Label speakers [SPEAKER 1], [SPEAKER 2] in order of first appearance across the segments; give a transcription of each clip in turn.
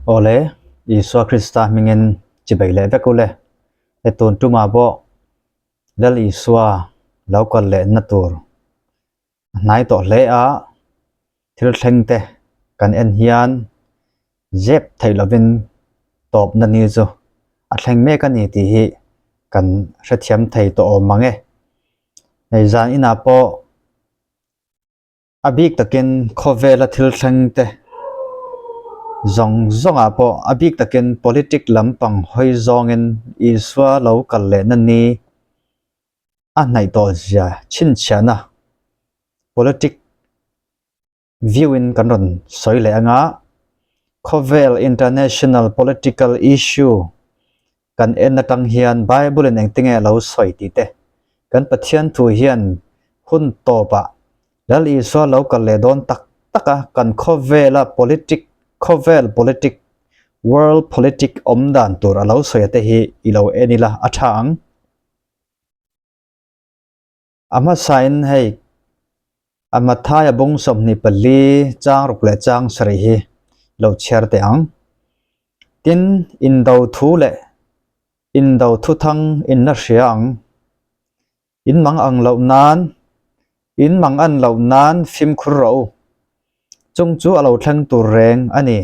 [SPEAKER 1] Awle, Isua Krista hmingin chibei leh vek ule. He tun tumah pawh Lal Isua lo kal lehna tur a hnai tawh hle a, thil thleng te kan en hian zep theih lovin tawpna ni chu a thleng mek a ni tih hi kan hrethiam thei tawh awm mang e. Hei zan inah pawh a bik takin khawvela thil thleng te zawng zawngah pawh a bik takin politic lampang hawi zawngin Isua lo kal lehna ni a hnaih tawh zia chhinchhiahna politic view in kan rawn sawi leh anga khawvel international political issue kan en atang hian Bible in engtinge a lo sawi tih te kan Pathian thu hian hun tawpah Lal Isua lo kal leh dawn tak tak a kan khawvela politic khawvel politic world politic awm dan tur a lo sawi a te hi i lo en ila a tha ang. A hmasain hei a Mathaia bung 24 chang ruk leh chang sarih hi lo chhiar teh ang. Tin, indo thu leh indo thuthang in la hria ang. In mang ang loh nan, in mang an loh nan fimkhur rawh u. Chung chu a lo thleng tur reng a ni.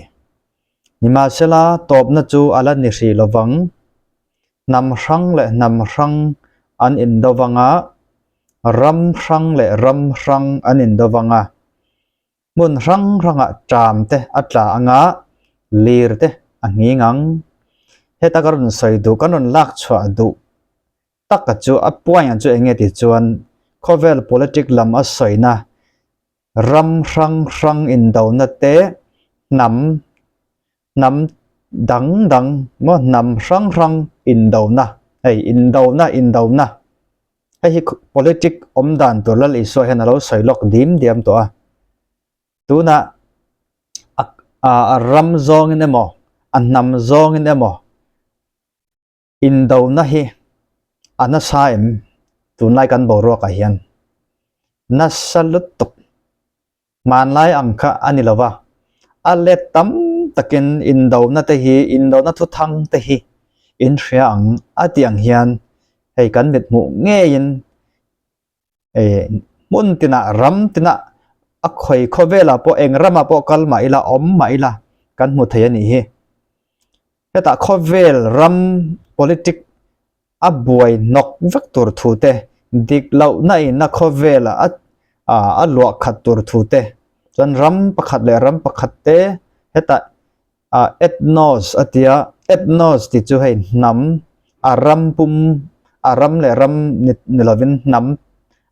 [SPEAKER 1] Nimahsela, tawpna chu a la ni hrih lovang. Hnam hrang leh hnam hrang an indo vang a, ram hrang leh ram hrang an indo vang a. Hmun hrang hrangah ṭam te a tla ang a, lir te a nghing ang. Heta ka rawn sawi duh, kan rawn lak chhuah duh taka chu a point chu eng nge tih chuan khawvel politic lam a sawina ram hrang hrang indona te hnam hnam dang dang maw hnam hrang hrang indona hei indona indona hei hi politic awm dan tur Lal Isua hian a lo sawi lawk dim diam tawh a tunah a a ram zawngin emaw a hnam zawngin emaw Indona hi a nasa em? Tunlai kan boruakah hian nasa lutuk hmanlai ang kha a ni lo va, a let tam takin indona te hi indona thuthang te hi in hria ang a tih ang hian hei kan mit hmuh ngeiin eh hmun tinah ram tinah a khawi khawvelah pawh eng ramah pawh kal mah ila awm mah ila kan hmu thei a nih hi. Hetah khawvel ram politic a buai hnawk vek tur thu te, dik lohna in a khawvel a a luah khat tur thu te, chuan ram pakhat leh ram pakhat te hetah ethnos a tia, ethnos tih chu hei hnam a ram pum a ram leh ram ni lovin hnam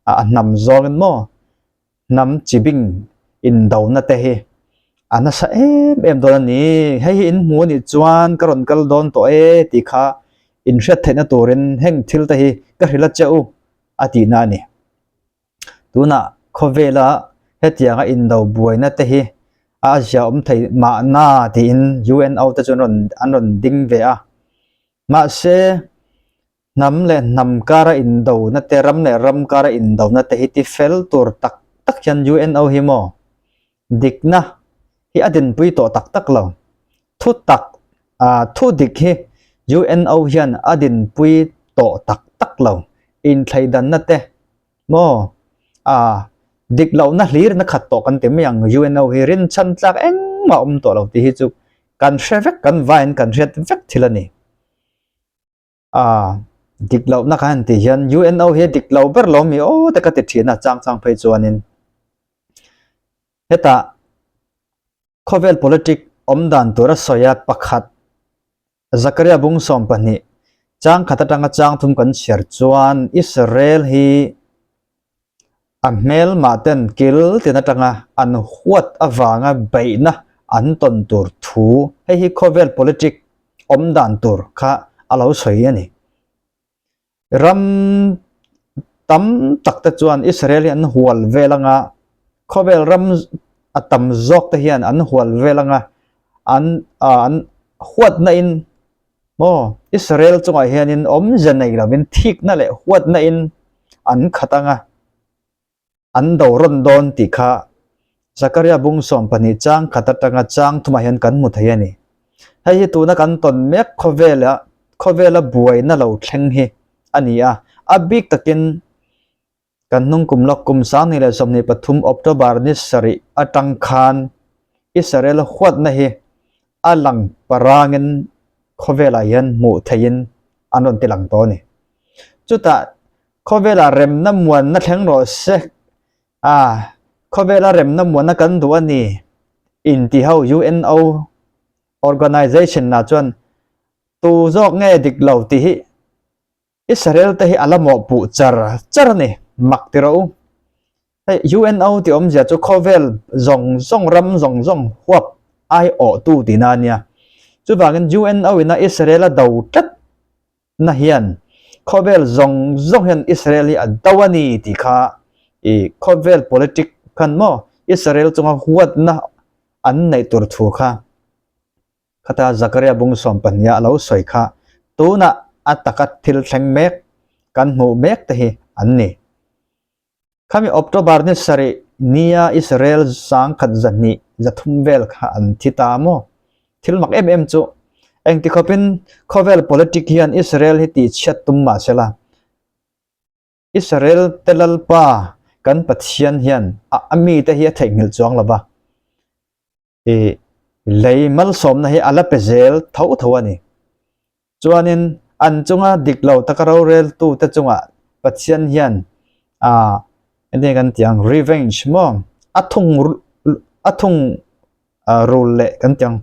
[SPEAKER 1] a hnam zawngin maw hnam chi bing indona te hi a nasa em em dawn a ni. Hei hi in hmu a nih chuan ka rawn kal dawn tawh e tih kha in hriat theihna turin heng thil te hi ka hrilh a che u a tihna a ni. Tunah khawvela hetianga indo buaina te hi a zia awm thei mahna tiin UNO te chu an rawn an rawn ding ve a. Mahse Hnam leh hnam kara indona te, ram leh ram kara indona te hi ti fel tur tak tak hian UNO hi maw dikna hi a dinpui tawh tak tak lo. Thu tak, thu dik hi UNO hian a dinpui tawh tak tak lo. Inthleidanna te maw dik lohna hlirna khat tawh kan ti mai ang UNO hi rinchhan tlak engmah a awm tawh lo tih hi chu kan hre vek, kan vaiin kan hriat vek thil a ni. A dik lohna kha han tih hian UNO hi a dik lo ber lo mi aw te ka ti thin a chang chang phei chuanin hetah khawvel politic awm dan tur a sawi a pakhat Zakaria bung 12 chang khat atanga chang thum kan chhiar chuan Israel hi a hmelmah ten kil tin atanga an huat avanga beihna an tawn tur thu hei hi khawvel politic awm dan tur kha a lo sawi a ni. Ram tam tak te chuan Israel hi an hual vel anga khawvel ram a tam zawk te hian an hual vel anga an an huatna in maw Israel chungah hianin awmze nei lovin thikna leh huatna in an khat anga an do rawn dawn tih kha Zakaria bung 12 chang khat atanga chang thumah hian kan hmu thei a ni. Hei hi tuna kan tawn mek khawvela khawvela buaina lo thleng hi a ni a. A bik takin kan hnung kum lawk kum 2023 October ni sarih atang khan Israel huatna hi a lang parangin khawvelah hian hmuh theihin an rawn ti lang tawh a ni. Chutah khawvelah remna muanna thleng rawh se a, khawvela remna muanna kan duh a ni inti ho UNO organization ah chuan tu zawk nge dik lo tih hi Israel te hi a la mawhpuh char char a ni, mak ti rawh u. Hei UNO tih awmzia chu khawvel zawng zawng ram zawng zawng huap aiawhtu tihna a nia. Chuvangin UNO ina Israel a do tlat na hian khawvel zawng zawng hian Israel hi a do a ni tih kha i khawvel politic khan maw Israel chunga huatna an neih tur thu kha Khata Zakaria bung 12 a lo sawi kha tunah a taka thil thleng mek kan hmuh mek te hi an ni. Khami October ni sarih nia Israel 1203 vel kha an thi ta maw? Thil mak em em chu engti khawpin khawvel politic hian Israel hi tihchhiat tum mah sela Israel te Lalpa kan Pathian hian a mite hi a theihnghilh chuang lo va. I lei malsawmna hi a la pe zel tho tho a ni. Chuanin an chunga dik lo taka roreltute chungah Pathian hian ah enge kan tih ang revenge maw a thung a thung rul leh kan tih ang.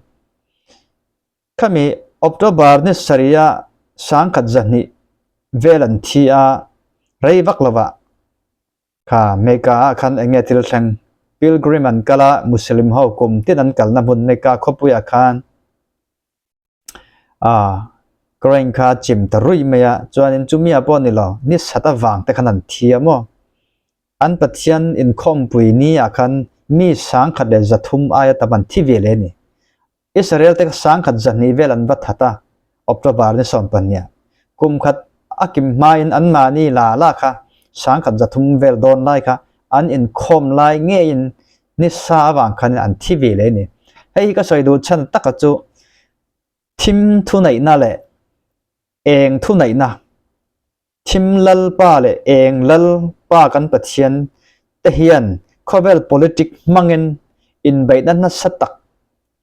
[SPEAKER 1] Khami October ni sarih a 1200 vel an thi a rei vak lovah Kha Mecca ah khan eng nge thil thleng? Pilgrim an kal a, Muslim ho kum tin an kalna hmun Mecca khawpui ah khan ah crane kha a chim ta ruih mai a, chuanin chumi ah pawh ni lo, ni sat avang te khan an thi a maw? An Pathian inkhawmpui ni ah khan mi 1300 aia tam an thi ve leh a ni. Israel te 1200 vel an va that a, October ni 12 ah. Kum khat a kim hmain anmahni la la kha 1300 vel dawn lai kha an inkhawm lai ngeiin ni sa avang khanin an thi ve leh a ni. Hei hi ka sawi duh chhan taka chu thim thuneihna leh eng thuneihna Thim Lalpa leh eng Lalpa kan Pathian te hian khawvel politic hmangin inbeihna nasa tak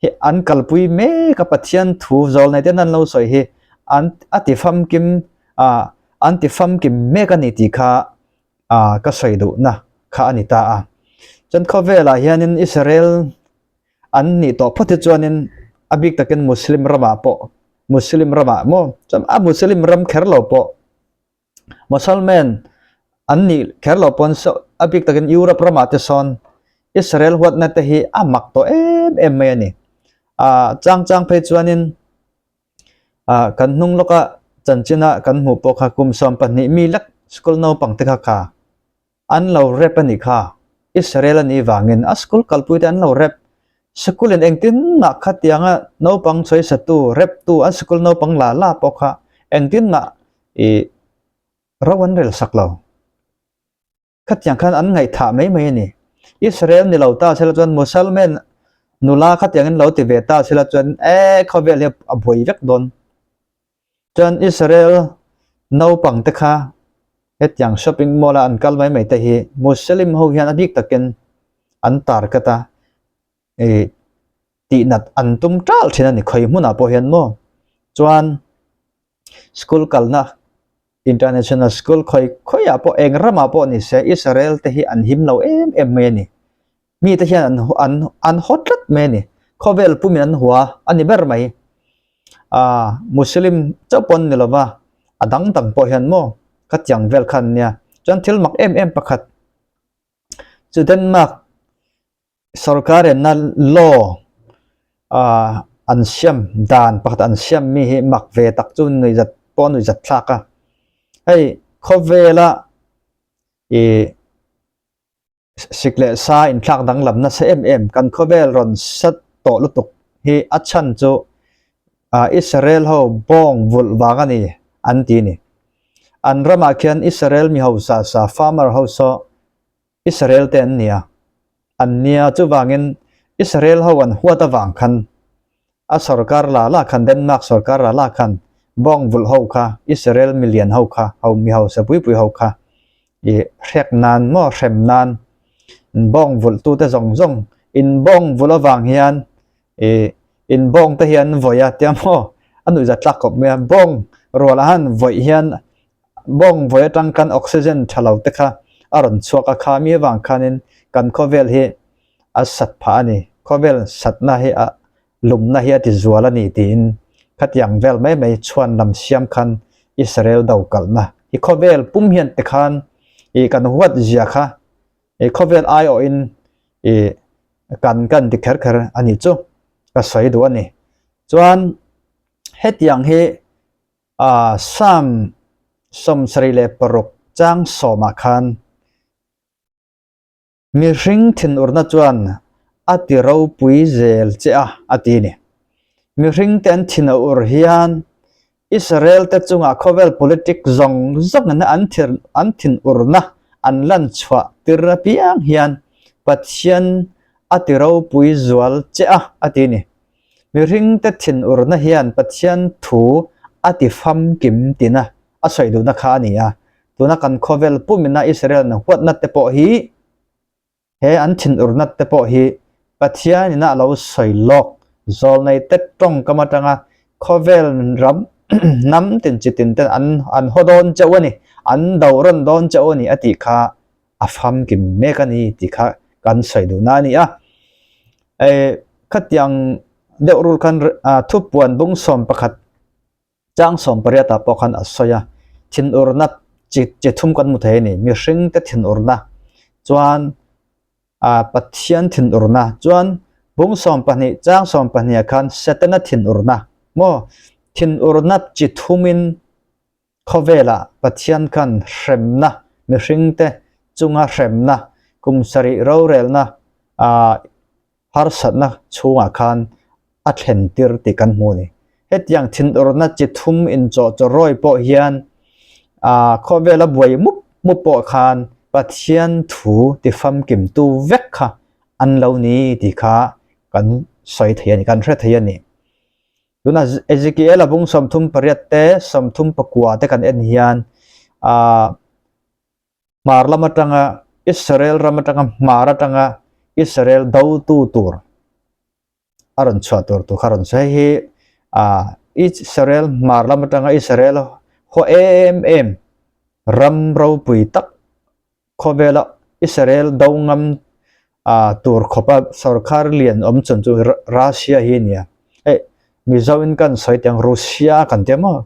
[SPEAKER 1] hi an kalpui mek a, Pathian thu zawlnei ten an lo sawi hi an a ti famkim a an ti famkim mek a ni tih kha a ka sawi duhna kha a ni ta a. Chuan khawvelah hianin Israel an nih tawh phawt hi chuanin a bik takin Muslim ramah pawh Muslim ramah maw chuan a Muslim ram kher lo pawh Musalman an nih kher lo pawn a bik takin Europe ramah te sawn Israel huatna te hi a mak tawh em em mai a ni. Ah chang chang phei chuanin ah kan hnung lawka chanchina kan hmuh pawh kha kum 12 mi lek school naupang te kha kha An lo rep a nih kha. Israel a nih vangin a school kalpui te an lo rep. School in engtin mah khatianga naupang sawisatu, reptu an school naupang la la pawh kha engtin mah i ro an rel sak lo. Khatiang khan an ngaihthah mai mai a ni. Israel ni lo ta sela chuan Musalman nula khatiangin lo ti ve ta sela chuan e khawvel hi a buai vek dawn. Chuan Israel naupang te kha hetiang shopping mall a an kal mai mai te hi Muslim ho hian a bik takin an target a ih tihnat an tum tal thin a ni khawi hmunah pawh hian maw chuan school kalna international school khawi khawiah pawh eng ramah pawh ni se Israel te hi an him lo em em mai a ni. Mite hian an an an haw tlat mai a ni. Khawvel pumin an hua a ni ber mai. Ah, Muslim chauh pawh an ni lova, a dang dang pawh hian maw khatiang vel kha an nia. Chuan thil mak em em pakhat chu Denmark sorkar enna law ah an siam dan pakhat an siam mi hi mak ve tak chu nuihzat pawh a nuihzat thlak a. Hei khawvela ih Sik leh sa inthlak danglam nasa em em kan khawvel rawn sat tawh lutuk hi a chhan chu Israel ho bawng vulh vang a ni an ti a ni. An ramah khian Israel mi hausa sa farmer ho saw Israel te an nia an nia chuvangin Israel ho an huat avang khan. A sorkar la la khan Denmark sorkar la la khan bawng vulh ho kha Israel milian ho kha ho mi hausa pui pui ho kha i hrek nan maw hrem nan bawng vulh tu te zawng zawng in bawng vulh avang hian i in bawng te hian vawi a tia maw a nuih zat tlak khawp mai a bawng rual ah han vawi hian bawng vawi atang khan oxygen tha lo te kha a rawn chhuak a kha mi avang khanin kan khawvel hi a sat phah a ni khawvel satna hi a lumna hi a ti zual a ni tiin khatiang vel mai mai chhuan lam siam khan Israel do kalhna hi khawvel pum hian te khan ih kan huat zia kha ih khawvel aiawhin ih kan kan ti kher kher a ni chu ka sawi duh a ni chuan hetiang hi ah Psalm 76 chang sawmah khan Mihring thinurna chuan a ti ropui zel che a, a ti ni. Mihringte an thin a ur hian Israel te chungah khawvel politic zawng zawngin an an thinurna an lan chhuah tir apiang hian Pathian a ti ropui zual che a, a ti ni. Mihringte thinurna hian Pathian thu a ti famkim tina a sawi duhna kha a ni a. Tuna kan khawvel pumina Israel na huatna te pawh hi he an thinurna te pawh hi Pathianina a lo sawi lawk zawlnei te tawngkam atanga khawvel ram hnam tin chi tin ten an an haw dawn chauh a ni, an do rawn dawn chauh a ni a tih kha a famkim mek a ni tih kha kan sawi duhna a ni a. Khatiang deuh rul khan thupuan bung 11 Chang 18 ah pawh khan a sawi a, thinurna chi chi thum kan hmu thei a ni, mihring te thinurna chuan ah Pathian thinurna chuan bung 12 chang 12 ah khan Setana thinurna maw thinurna chi thumin khawvelah Pathian khan hremna mihring te chunga hremna kum sarih rorelna ah harsatna chhungah khan a thlen tir tih kan hmu a ni. Hetiang thinurna chi thum inchawh chaw rawi pawh hian ah khawvela buai mup mup pawh khan Pathian thu ti famkimtu vek kha an lo ni tih kha kan sawi thei a ni, kan hre thei a ni. Tuna Ezekiel-a bung 38 te 34 te kan en hian ah Hmar lam atanga Israel ram atanga hmar atanga Israel dotu tur a rawn chhuah tur tur kha rawn sawi hi ah Israel hmar lam atanga Israel haw em em ram ropui tak khawvela Israel do ngam ah tur khawpa sorkar lian awm chun chu Russia hi a ni a hei Mizo in kan sawi teh ang Russia kan ti a maw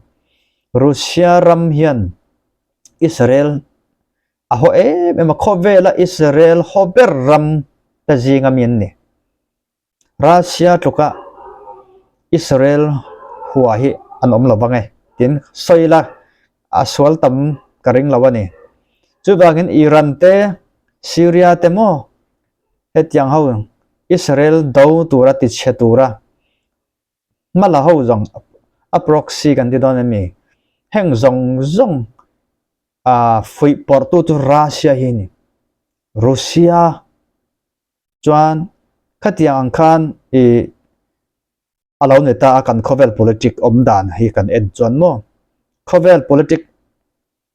[SPEAKER 1] Russia ram hian Israel a haw em em a, khawvela Israel haw ber ram te zinga mi an ni. Russia tluka Israel hua hi an awm lo vang e tin sawi la a sual tam ka ring lo a ni. Chuvangin Iran te Syria te maw hetiang ho Israel do tura tichhe tura Hmala ho zawng a proxy kan ti dawn em ni? Heng zawng zawng a fuih pawrhtu chu Russia hi a ni. Russia chuan khatiang ang khan i a lo ni ta a kan khawvel politic awm dan hi kan en chuan maw khawvel politic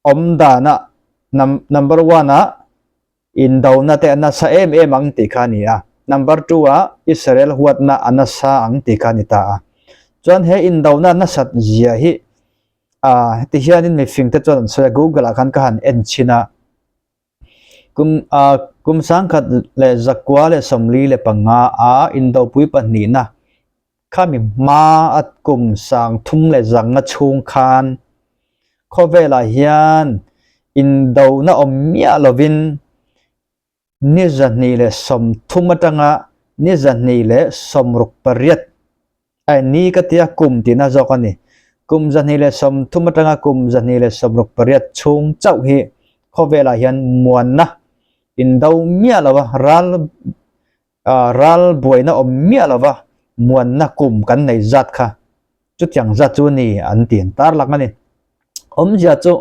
[SPEAKER 1] awm dana number one ah indona te a nasa em em ang tih kha a ni a, number two ah Israel huatna a nasa ang tih kha a ni ta a. Chuan he indona nasat zia hi ah heti hianin mifing te chuan an sawi a, Google ah khan ka han en chhin a, kum ah kum 1945 a indopui pahnihna Khami hma a kum 3100 chhung khan khawvelah hian indona awm miah lovin ni 230 atanga ni 268 ai ni ka tia kum tihna zawk a ni. Kum 230 atanga kum 268 chhung chauh hi khawvelah hian muanna indo miah lova ral Ral buaina awm miah lova muanna kum kan nei zat kha chutiang zat chu ni an ti an tarlang a ni. Awmzia chu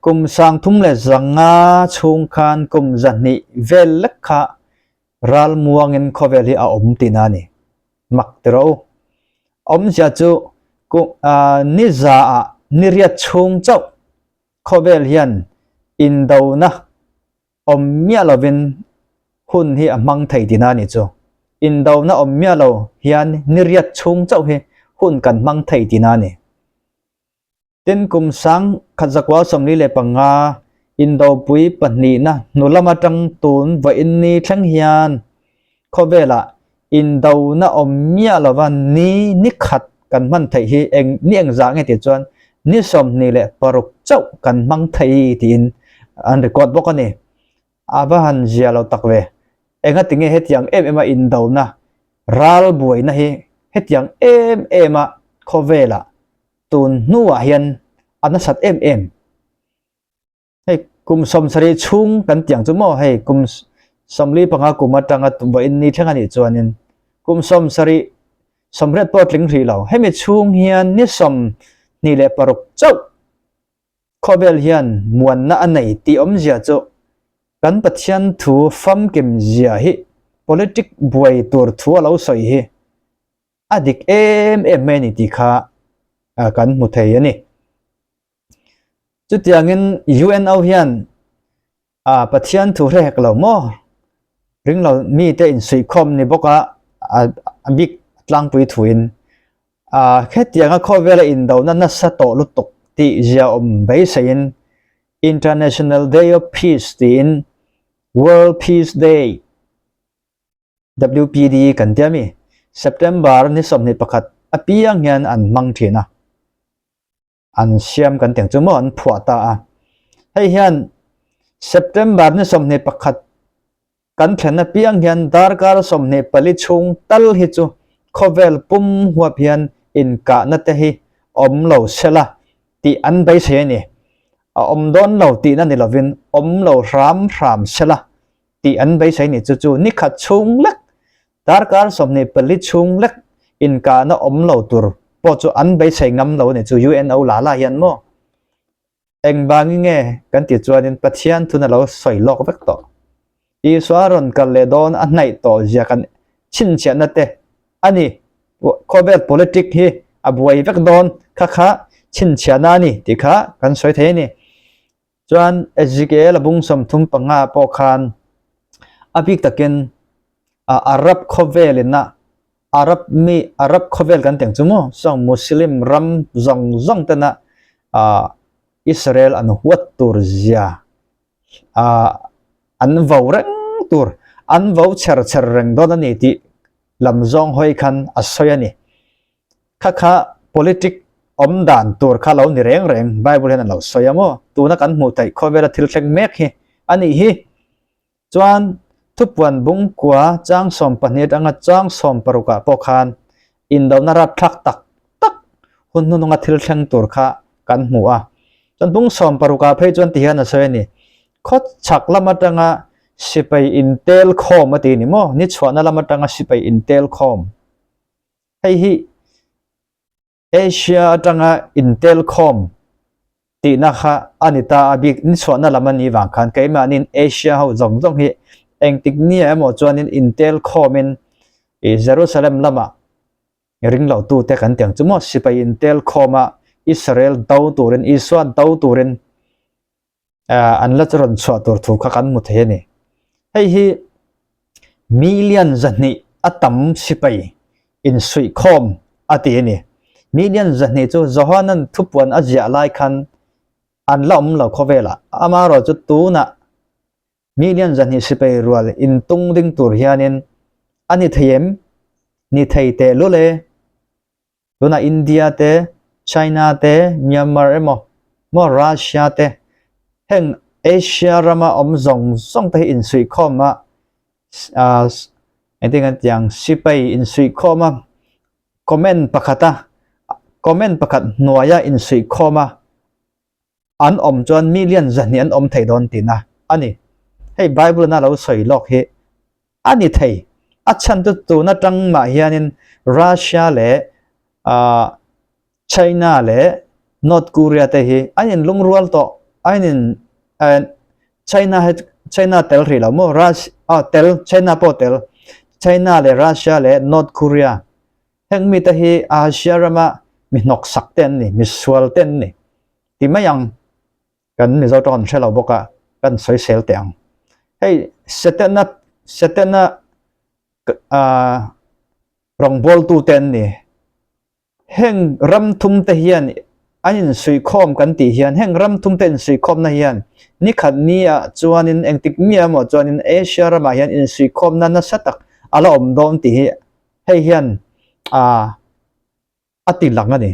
[SPEAKER 1] kum 3500 chhung khan kum 200 vel lek kha ral muangin khawvel hi a awm tihna a ni. Mak ti rawh u. Awmzia chu ni zaah ni riat chhung chauh khawvel hian indona awm miah lovin hun hi a hmang thei tihna a ni chu. Indona awm miah lo hian ni riat chhung chauh hi hun kan hmang thei tihna a ni. Tin, kum sang khat zakua 45 indopui pahnihna hnu lam atang tun vawiin ni thleng hian khawvelah indona awm miah lova ni ni khat kan hman theih hi eng ni engzah nge tih chuan ni 26 chauh kan hmang thei tiin an record bawk a ni. A va han zia lo tak ve. Enga tinge hetiang em em a indona ral buaina hi hetiang em em a khawvelah tun hnuah hian a nasat em em. Hei kum 70 chhung kan tiang chu maw hei kum 45 kum atanga vawiin ni thleng a nih chuanin kum 70 80 pawh tling hrih lo. Hemi chhung hian ni 26 chauh khawvel hian muanna a nei tih awmzia chu kan Pathian thu famkim zia hi politic buai tur thu a lo sawi hi a dik em em mai a ni tih kha kan hmu thei a ni. Chutiangin UNO hian Pathian thu hre hek lo maw? Ring lo mite insuihkhawm ni bawk a, a bik tlangpui thuin hetianga khawvela indona nasa tawh lutuk tih ziaawm beiseiin International Day of Peace tiin World Peace Day WPD kan tia mi, September ni 21 apiang hian an hmang thin a, an siam kan tiang chu maw an phuah ta a. Hei hian September ni 21 kan thlen apiang hian darkar 24 chhung tal hi chu khawvel pum huap hian inkahna te hi awm lo sela tih an beisei a ni. A awm dawn lo tihna ni lovin awm lo hram hram sela tih an beisei ni chu chu ni khat chhung lek, darkar 24 chhung lek inkahna awm lo tur pawh chu an beisei ngam lo a ni chu UNO la la hian maw? Engvangin nge kan tih chuanin Pathian thun a lo sawi lawk vek tawh. Isua rawn kal leh dawn a hnaih tawh zia kan chhinchhiahna te a ni. Khawvel politic hi a buai vek dawn kha kha chhinchhiahna a ni tih kha kan sawi thei a ni. Chuan Ezekiel a bung 35 pawh khan a bik takin Arab khawvelin a Arab mi Arab khawvel kan teng chu maw sawng Muslim ram zawng zawng tena Israel an huat tur zia an vo reng tur an vo chher chher reng dawn a ni tih lam zawng hawi khan a sawi a ni. Kha kha politic awm dan tur kha lo ni reng reng Bible hian a lo sawi a maw? Tuna kan hmuh theih khawvela thil thleng mek hi a nih hi. Chuan thupuan bungkua chang 12 atanga chang 16 ah pawh khan indona rapthlak tak tak hun hnununga thil thleng tur kha kan hmu a. Chuan bung 16 ah phei chuan tihian a sawi a ni. Khaw chhak lam atanga sipai intel khawm a ti ni maw? Ni chhuahna lam atanga sipai intel khawm. Hei hi Asia atanga intel khawm tihna kha a ni ta a bik ni chhuahna lam a nih vang khan keimahniin Asia ho zawng zawng hi engtik nia emaw chuanin intel khawmin ih Jerusalem lamah ring lo tute kan ti ang chu maw sipai intel khawma Israel do turin Isua do turin an la rawn chhuah tur thu kha kan hmu thei a ni. Hei hi million 200 a tam sipai insuihkhawm a ti a ni. Million 200 chu Johanan thupuan a ziah lai khan an la awm lo khawvelah. Amaherawh chu tunah million 200 sipai rual intung ding tur hianin a ni thei em? Ni thei tehlul e. Tunah India te, China te, Myanmar emaw maw Russia te heng Asia rama awm zawng zawng te hi insuihkhawm a engtin kan tih ang sipai insuihkhawm a comment pakhat a comment pakhat hnuaia insuihkhawm a an awm chuan million 200 an awm thei dawn tihna a ni. Hei Bible in a lo sawi lawk hi a ni thei. A chhan chu tun atang mah hianin Russia leh China leh North Korea te hi an in lungrual tawh. An in China hi China tel rih lo maw Russia tel China pawh tel China leh Russia leh North Korea. Heng mite hi Asia rama mi hnawksak te an ni, mi sual te an ni ti mai ang. Kan Mizo tawng an hre lo bawk a, kan sawisel teh ang. Hei Setana Setana rawngbawltu te an ni. Heng ram thum te hian an insuihkhawm kan tih hian heng ram thum te insuihkhawmna hian nikhat ni ah chuanin engtik mi emaw chuanin Asia ramah hian insuihkhawmna nasa tak a la awm dawn tih hi hei hian ah a ti lang a ni.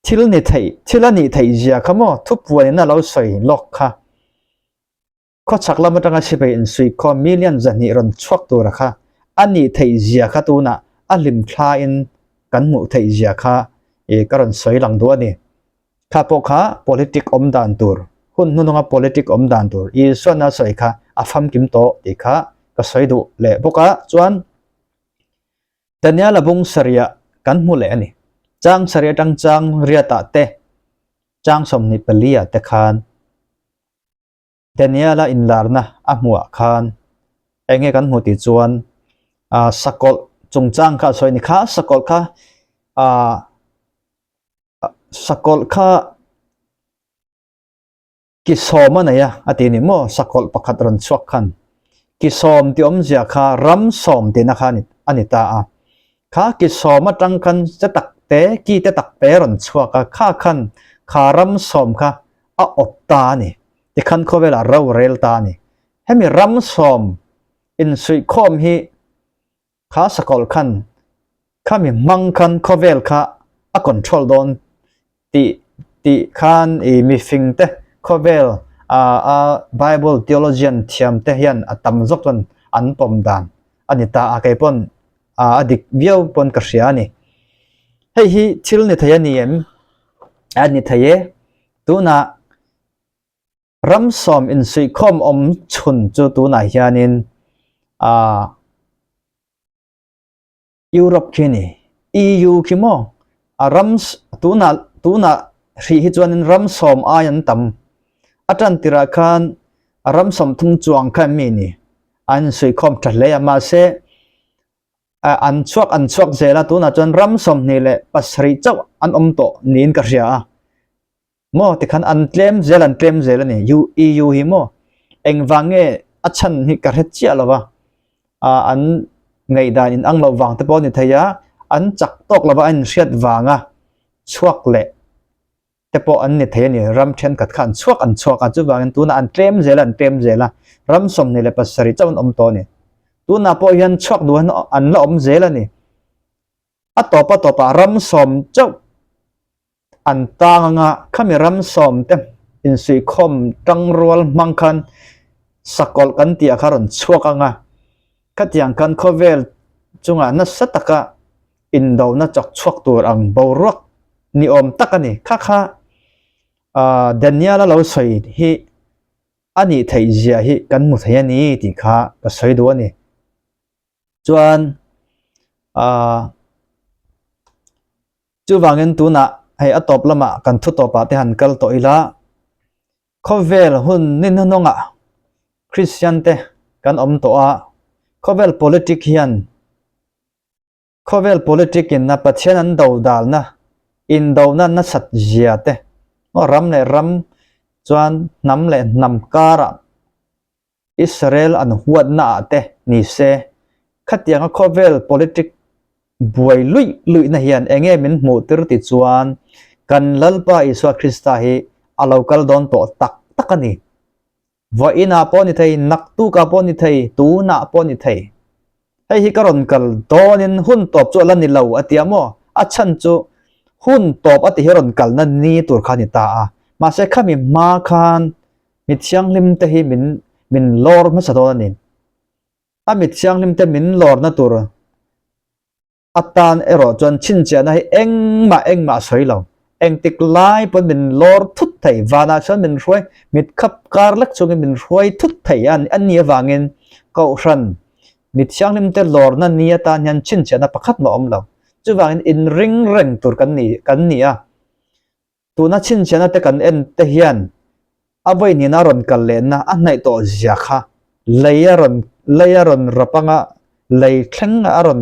[SPEAKER 1] Thil ni theih thil a nih theih zia kha maw thupuanin a lo sawi lawk kha. Khawchhak lam atanga sipai insuihkhawm million 200 rawn chhuak tura kha a nih theih zia kha tunah a hlim thlain kan hmuh theih zia kha i ka rawn sawi lang duh a ni. Kha pawh kha politic awm dan tur, hun hnuhnunga politic awm dan tur Isuan a sawi kha a famkim tawh tih kha ka sawi duh leh bawk a. Chuan Daniel-a bung sarih kan hmu leh a ni. Chang sarih atang chang riatah te, chang 24 ah te khan Daniel-a inlarna a hmuhah khan eng nge kan hmuh tih chuan ah sakawlh chungchang kha a sawi a ni. Kha sakawlh kha ah sakawlh kha ki sawm a nei a a ti a ni maw sakawlh pakhat rawn chhuak khan ki sawm tih awmzia kha ram sawm tihna kha a ni ta a. Kha ki sawm atang khan che tak te, ki te tak te rawn chhuak a, kha khan kha ram sawm kha a awp ta a ni. Tikhan khawvelah ro rel ta a ni. Hemi ram sawm insuihkhawm hi kha sakawlh khan khami hmang khan khawvel kha a control dawn tih tih khan i mifing te khawvel a a Bible theologian thiam te hian a tam zawk chuan an pawm dan a ni ta a kei pawn a a dik viau pawn ka hria a ni. Hei hi thil ni thei a ni em? A ni thei e. Tunah ram sawm insuihkhawm awm chhun chu tunah hianin ah Europe khi a ni. EU khi maw? A ram tunah tunah hrih hi chuanin ram sawm ai an tam. A tan tirah khan a ram 30 chuang kha em mi ni? An insuihkhawm tha hle a mahse an chhuak an chhuak zel a tunah chuan ram 27 chauh an awm tawh niin ka hria a. Maw tikhan an tlem zel an tlem zel a ni U EU hi maw engvang nge a chhan hi ka hre chiah lo va ah an ngaihdan in ang loh vang te pawh a ni thei a an chak tawk lova a inhriat vanga chhuak leh te pawh an ni thei a ni ram thenkhat kha an chhuak an chhuak a chuvangin tunah an tlem zel an tlem zel a ram 27 chauh an awm tawh a ni tunah pawh hian chhuak duh an la awm zel a ni a tawp a tawpah ram sawm chauh an tang anga khami ram sawm te insuihkhawm tangrual hmang khan sakawlh kan tih ah kha rawn chhuak anga khatiang khan khawvel chungah nasa taka indona chawk chhuak tur ang boruak ni awm tak a ni kha kha ah Daniel-a lo sawi hi a nih theih zia hi kan hmu thei a ni tih kha ka sawi duh a ni. Chuan ah Chuvangin tunah hei a tawp lamah kan thu tawpah te han kal tawh ila, khawvel hun ni hnuhnawngah Kristian te kan awm tawh a, khawvel politic hian khawvel politic in a Pathian an do dalna indona nasat zia te maw ram leh ram chuan hnam leh hnam karah Israel an huatna ah te ni se, khatianga khawvel politic buai luih luihna hian enge min hmuh tir ti chuan kan Lalpa Isua Krista hi a lo kal dawn tawh tak tak a ni. Vawiinah pawh ni thei, naktukah pawh ni thei, tunah pawh ni thei. Hei hi ka rawn kal dawnin hun tawp chu a la ni lo a ti a maw? A chhan chu hun tawp a ti hi rawn kalna ni tur kha a ni ta a. Mahse khami hma khan mi thianghlim te hi min min lawr hmasa dawn a ni. A mi thianghlim te min lawrna tur atan erawh chuan chhinchhiahna hi engmah engmah a sawi lo. Engtik lai pawn min lawr thut thei, vanah chuan min hruai, mit khap kar lek chungin min hruai thut thei a a ni avangin Kohhran mi thianghlim te lawrna ni atan hian chhinchhiahna pakhat mah a awm lo. Chuvangin inring reng tur kan ni kan ni a. Tuna chhinchhiahna te kan en te hian a vawihnihna a rawn kal lehna a hnaih tawh zia kha lei a rawn lei a rawn rap anga lei thleng a rawn.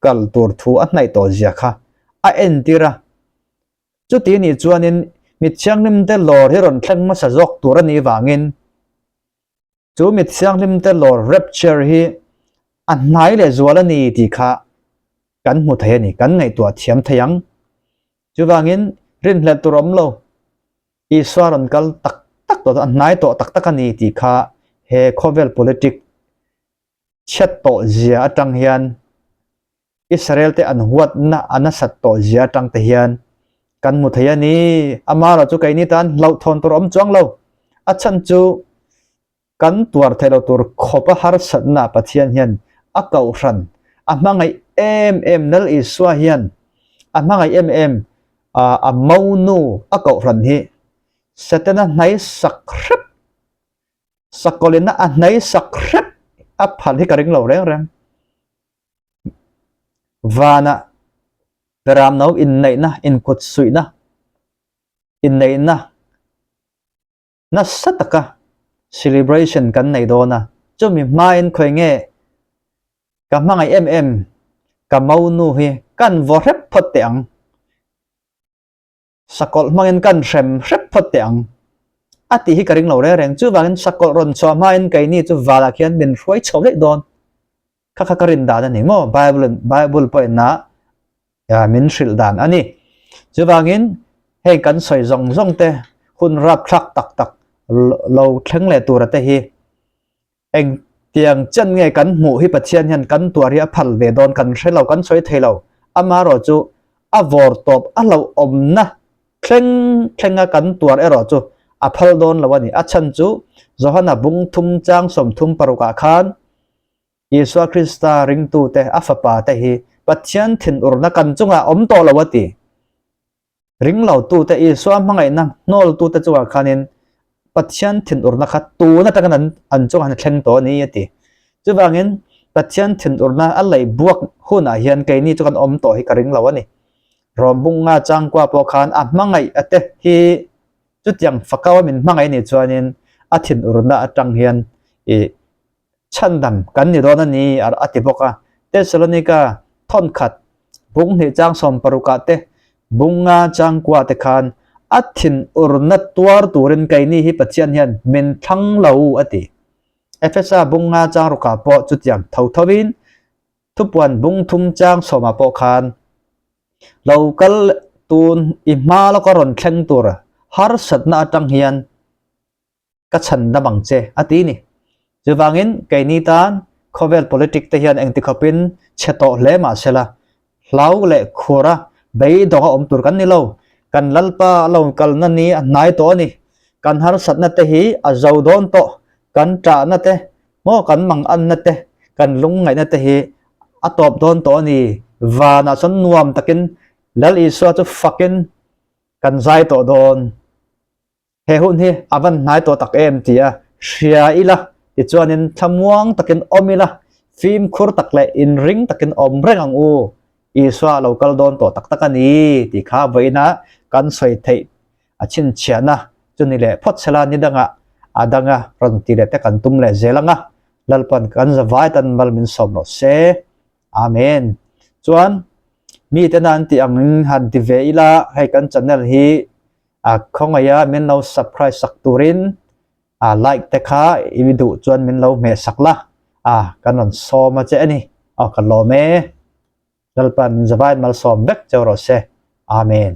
[SPEAKER 1] kal tur thu a hnaih tawh zia kha a entir a. Chuti nih chuanin mi thianghlimte lawr hi rawn thleng hmasa zawk tur a nih vangin chu mi thianghlimte lawr rapture hi a hnai leh zual a ni tih kha kan hmu thei a ni, kan ngaihtuah thiam thei ang. Chuvangin rinhlelh tur awm lo, Isua rawn kal tak tak tawh a hnai tawh tak tak a ni tih kha he khawvel politic chhiat tawh zia atang hian Israel te an huatna a nasat tawh zia atang te hian kan hmu thei a ni. Amaherawhchu keini tan hlauhthawn tur a awm chuang lo. A chhan chu kan tuar theih lo tur khawpa harsatna Pathian hian a kohhran a hmangaih em em Lal Isua hian a hmangaih em em a monu a kohhran hi Setana hnai sak hrep sakawlina a hnai sak hrep a phal hi ka ring lo reng reng. Vana beramno inneihna inkut suihna inneihna nasa taka celebration kan nei dawn a, chumi hmain khawi nge ka hmangaih em em ka monu hi kan vaw hrep phawt teh ang, sakawlh hmangin kan hrem hrep phawt teh ang a tih hi ka ring lo reng reng. Chuvangin sakawlh rawn chhuah hmain keini chu valah khian min hruai chho daih dawn. Kha kha ka rin dan a ni maw? Bible in Bible pawhin a min hrilh dan a ni. Chuvangin heng kan sawi zawng zawng te hun rapthlak tak tak lo thleng leh tura te hi eng tiang chen nge kan hmuh hi Pathian hian kan tuar hi a phal ve dawn kan hre lo kan sawi thei lo. Amaherawh chu a vawr tawp a hlauhawmna thleng thlenga kan tuar erawh chu a phal dawn lo a ni. A chhan chu Johana bung thum chang 36 ah khan Isua Krista ringtute, a fapate hi Pathian thinurna kan chungah awm tawh lo a ti. Ringlotute, Isua hmangaihna hnawltute chungah khanin Pathian thinurna kha tun atangin an an chungah a thleng tawh a ni a ti. Chuvangin Pathian thinurna a lei buak hunah hian keini chu kan awm tawh hi ka ring lo a ni. Rom bunga changkua pawh khan a hmangaih a te hi chutiang fakau a min hmangaih nih chuanin a thinurna atang hian ih Chhandam kan ni dawn a ni a ti bawk a. Tesalonika thawnkhat bung hnih chang 60 ah te bung nga chang kua te khan a thinurna tuar turin keini hi Pathian hian min thlang lo a ti. Efesa bung nga chang rukah pawh chutiang tho thovin thupuan bung thum chang sawmah pawh khan lo kal tun i hma lawka rawn thleng tur harsatna atang hian ka chhan dam ang che, a ti ni. Chuvangin keini tan khawvel politic te hian engti khawpin chhe tawh hle mah sela, hlau leh khura beidawng a awm tur kan ni lo. Kan Lalpa a lo kalna ni a hnai tawh a ni. Kan harsatna te hi a zo dawn tawh, kan ṭahna te, maw kan manganna te, kan lungngaihna te hi a tawp dawn tawh a ni. Vanah chuan nuam takin Lal Isua chu fakin kan zai tawh dawn. He hun hi a van hnai tawh tak em ti a hria ila, tichuanin thlamuang takin awm ila, fimkhur tak leh inring takin awm reng ang u, Isua a lo kal dawn tawh tak tak a ni tih kha vawiina kan sawi theih a chhinchhiahna chu ni leh phawt sela ni dangah a danga rawn ti leh te kan tum leh zel ang a, Lalpan kan zavai tan mal min sawm rawh se. Amen. Chuan miten an tih angin han ti ve ila, hei kan channel hi A khawngaih a min lo subscribe sak turin a like te kha i duh chuan min lo hmeh sak la a kan rawn sawm a che a ni aw ka lawm e Lalpan min zavai malsawm vek cheu rawh se Amen.